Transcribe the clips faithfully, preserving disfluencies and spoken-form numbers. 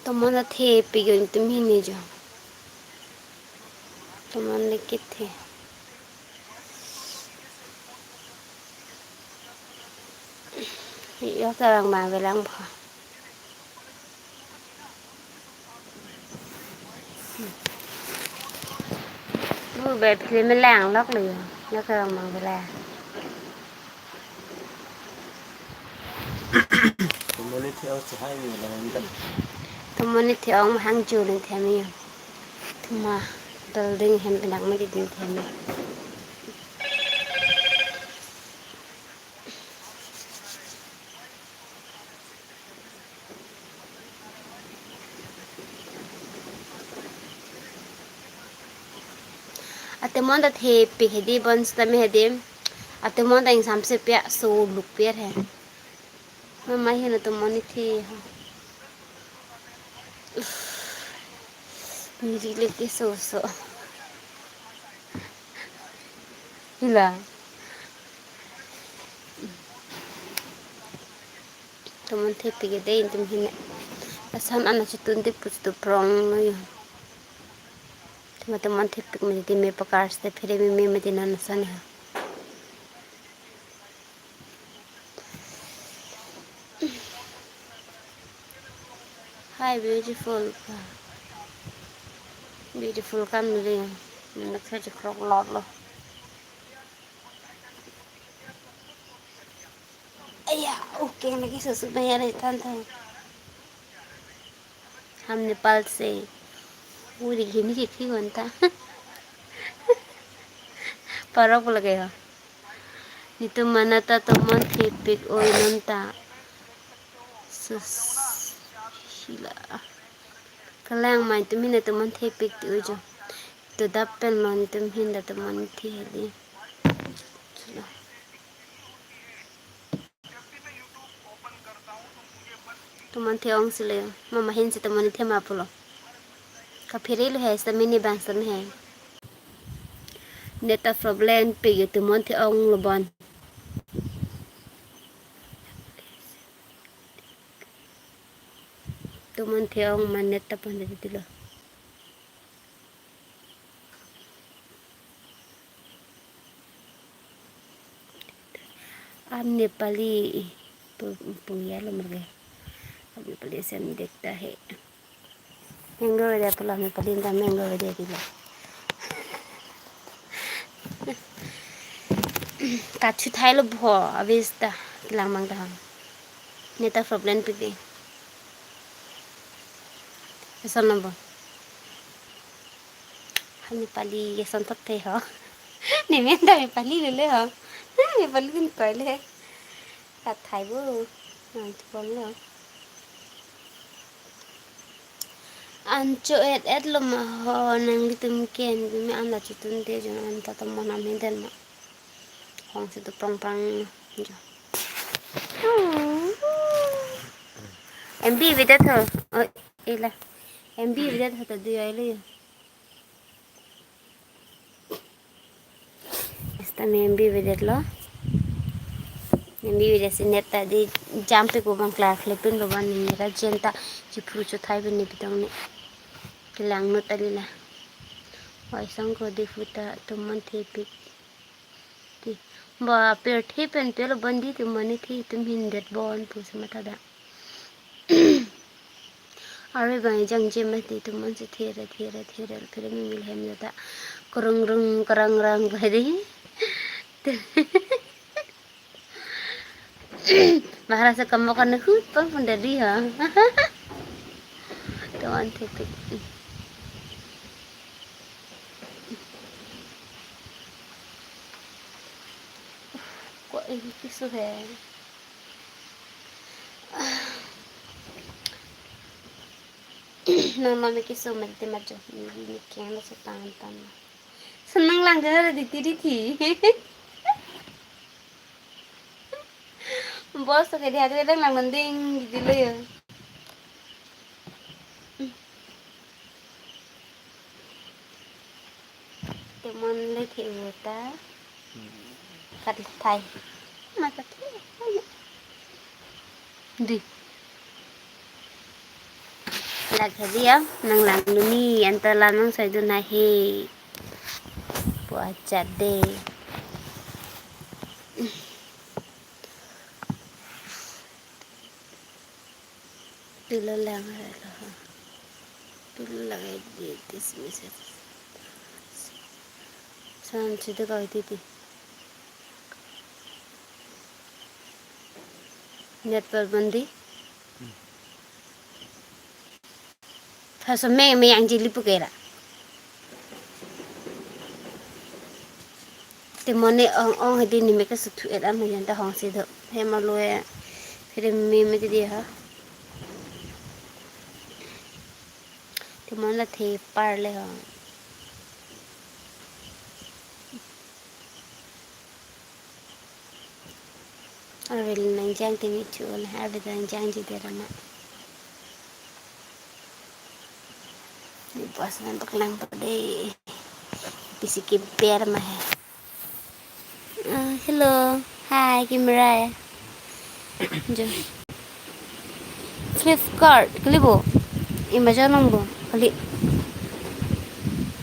Tomon ta thepik un tum hini jo. Tomon le kethe. Yok ta lang bang velang pho. Bu be film lang lok le. Yok ta lang bang velang. Tomon ni the-ong si hai mi lang kan. Tomon ni the-ong hang ju ling themi. Thuma building hem penak ma di ding themi. Atemon ta thepik hedi bon sitame hedi. Atemon ta ingsamse pia so luk pia he. Mama heno tomon ni the ho. Uff. Niri le keso so. Hila. Tomon thepik ke dei tum hini. Lason an nangchitun te pustu prong lo yo. Thuma tomon thepik mati me pakar ste phere me me mati non lason ha. Hi beautiful. Beautiful kam le. Nang khaji krok lot lo. Aya, okay lagi susu bayar itan tho. हम नेपाल से। Uri hini ke thi gonta. Parok lage ho. Netum mena ta tomon thepik oi non ta. Sus. Sila. Kalang mai tum hini tomon thepik ti ujo. To dap pen non tum hin ta tomon the hedi. Sila. Tomon the-ong si le, mama hin si tomon ni the ma pulo. Kaphere lo he, sitame ne bang sitame he. Net ta problem pik yo tomon the-ong lo bon. Tomon the-ong ma net ta pon de tilo. आप Nepali pu-, punya lo merge. आप नेपाली से हम देखता है। Mango dia pulo, Nepali ta mango dia pulo. Kachu thai lo bo, abis ta lang mang ta. Net ta problem pik dei. Lason lo bo. Nepali lason thot the ho. Ne men ta Nepali lele ho. Nepali kin koi le. Kathai bo. Nang thupon lo. An cho et et lo ma ho nanglitum ke, me an nangchitun te jo an ta tomon amen den ma. Hong si to prong prang jo. M B vedet ho. Oi, ela. M B vedet ho ta dui ai lo yo. Sitame M B vedet lo. M B vedet si net ta dei jam pik ko bang klar klepin lo ban ni ra jen ta chipru cho thai ben ni pitong ni. Kelang not ali la. Oi song ko di futa tomon thepik. Ti. Ba per the pen pelo bandi tomon ni the tum hin det bon pu si mata da. Are bang jang je mati tomon si there there there phere me mil hem jata. Kurung rung kurang rang badi. Mahara se kamo kan hut pang pun dadi ha. Tomon thepik. Ko eh kisu he. Nang mami kisu mati majo. Ni ni keng na so tan tan. Senang lang jana di tiri ti. Bos ke dia ke lang nanding di lo yo. Tomon le the uta. Kat thai. Ma kat thai. Di. Lak hadi ya, nang lang duni, anta lang nang sai dun ahe. Puachat de. Pilo lang hai lo. Pilo lang hai di, this message. San sido kau titi. Net per bandi. Thaso me me yang jili pukera. Te mone ong ong hadi ni me ke suthu et am yan ta hong si do. He ma lo e. Phire me me di ha. Te mon la the par le ho. Arvel nang jang te mi chu le, arvel nang jang ji de rama. Ni pas nang bak lang pa de. Pisi ke ber ma he. Ah, hello. Hi, camera ya. Jo. Flipkart, kali bo. Amazon nang bo. Kali.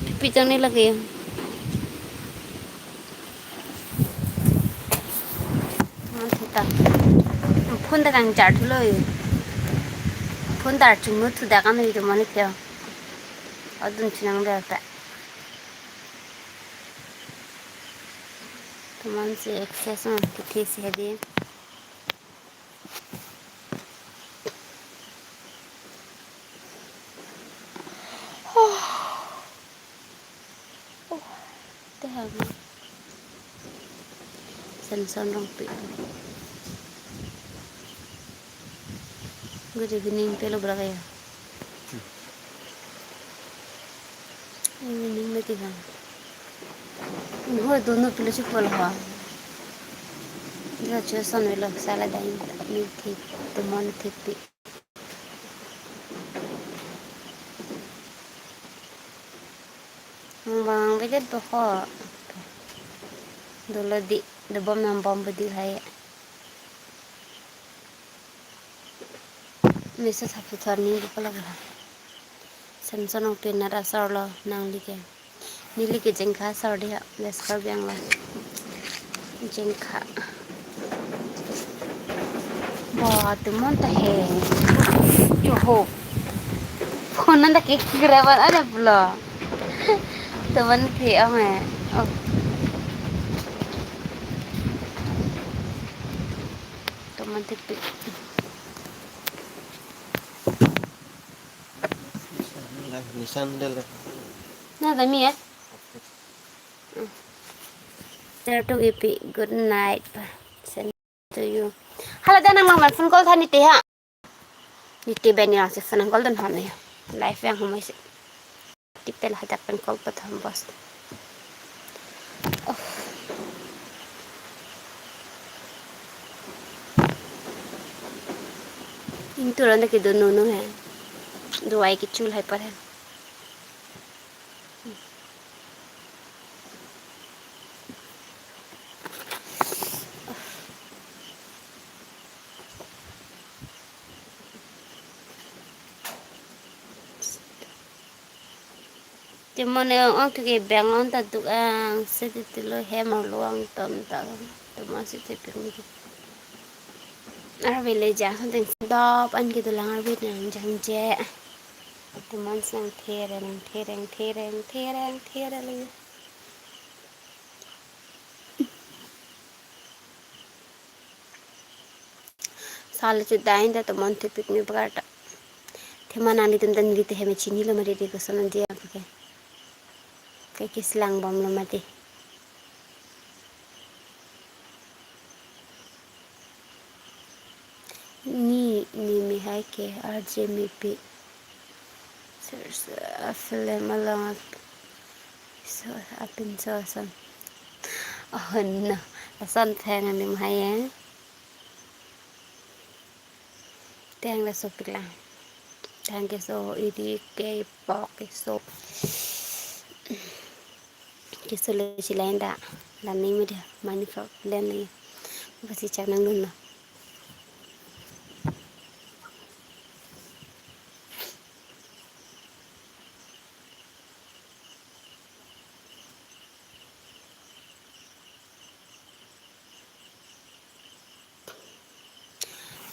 Pipi tang ni lagi. Phone ta kang charge lo. Phone ta chungno thu da kan ni to mani kya. Adun chinang da ta. Teman si access mo kithi si hadi. Samson Rongpi. Good evening, pelo bra kaya. Evening mati ha. Ho dono pilo chupol ha. Dia chuson velo sala dain ni thik, tomon thik pi. Bang bede boho. Dolo di, dobom nang bom bedi hai. Mesa sapu thar ni di pala bala. Samson ong pin nara sar lo nangli ke. Neli ke jengkha sar dia, West Karbi Anglong. Jengkha. Wah, tomon ta he. Yo ho. Phone nang ta ke kira ban ada pula. Tomon the ame. Oh. Tomon the pi. Nisan dele. Na kami ya. Sir to ipi, good night pa. Send to you. Hala dan nang phone call tha ni te ha. Ni te ben yang si phone call dan ha ni. Live yang humai si. Tipel hadak pen call patham bos. Oh. Intu randa ke dono no he. Duai ke chul hai par he. Te mane ong ong ke bang on ta duk ang se ti ti lo hem arlo ang tom ta. Te mane si te pik ni. Arve le jang something dop an ke dolang arve nang jang je. Te mane sang thereng thereng thereng thereng thereng le. Sal chu dain ta tomon thepik me bakar ta. Thema nanglitum ta neli te hem chinilo mati de koson dia pake. Ke kis lang bom lo mati. Ni ni mi hai ke R J mi pi. Sir, sir, a film along ap-, so apin so son. Oh no, ason thang ni mahai eh. Tang la so pik lang. Tang ke so iri ke pok ke so. Ke so le si lain da. La ni media mani problem ni. Basi chak nang dun lo.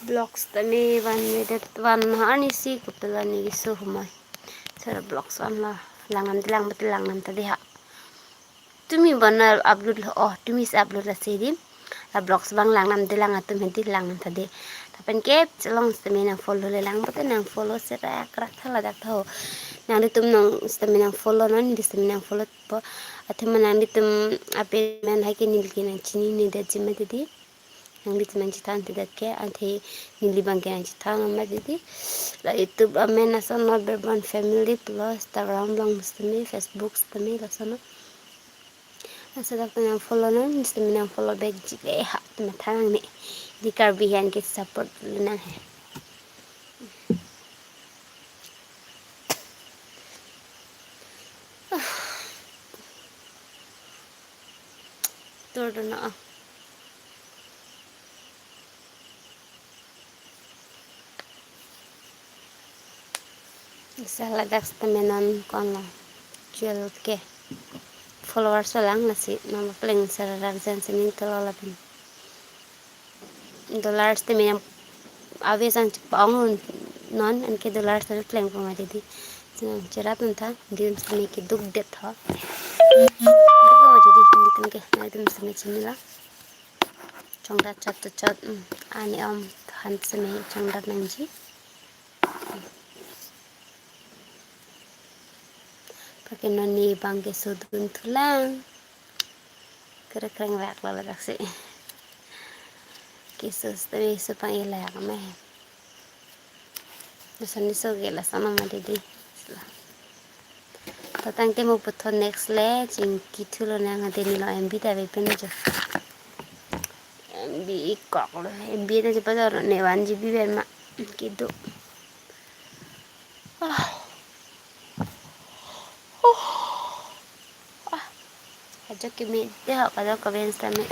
Vlogs tame van vedet van ha ani si kupela ni gisu humai. Sera vlogs van la langnam dilang bati langnam ta de ha. Tumi bana upload lo, oh, tumi si upload la si di. La vlogs bang langnam dilang atum hedi langnam ta de. Lapen ke chelong tame nang follow le lang bati nang follow sera krak thala dak tho. Nanglitum nang tame nang follow non, di tame nang follow po. Athema nanglitum ape men hai ke neli ke nang chinine det jima di. Nanglitum nang chethan te det ke, athe neli bang ke nang chethan ama di. La YouTube amen ason not Berban Family plus Instagram long tame, Facebook tame lason. Asa dak nang follow non, tame nang follow back ji le ha, tame thanang ne. Di Karbi han ke support le nang he. Tur do na. Asa ladak tame non konlo. Twelve K followers lang lasi mama pleng sera rak jan sining tolo lapen. Dollars tame nang ave sang chepang non anke dollars tame pleng pama di. Sinang cherat non tha, di tame ke duk det tho. Duk ma di, di tame ke, na di tame chinilo. Chongdat chot chot, mm, ani om han tame chongdat nangji. Pake non ni bang ke sudun thulang. Kere kreng rak lo ladak si. Ke sus tame su pang ilak me. Lason ni so ke lason ma di di. To tangte mo puthot next le chingki thulo nang ate nilo M B ta ave pen jo. M B ikok lo, M B ta jo pajor ne one G B pen ma kedo. Ah. Ah. Ajo keme de ho kajo kaben tame.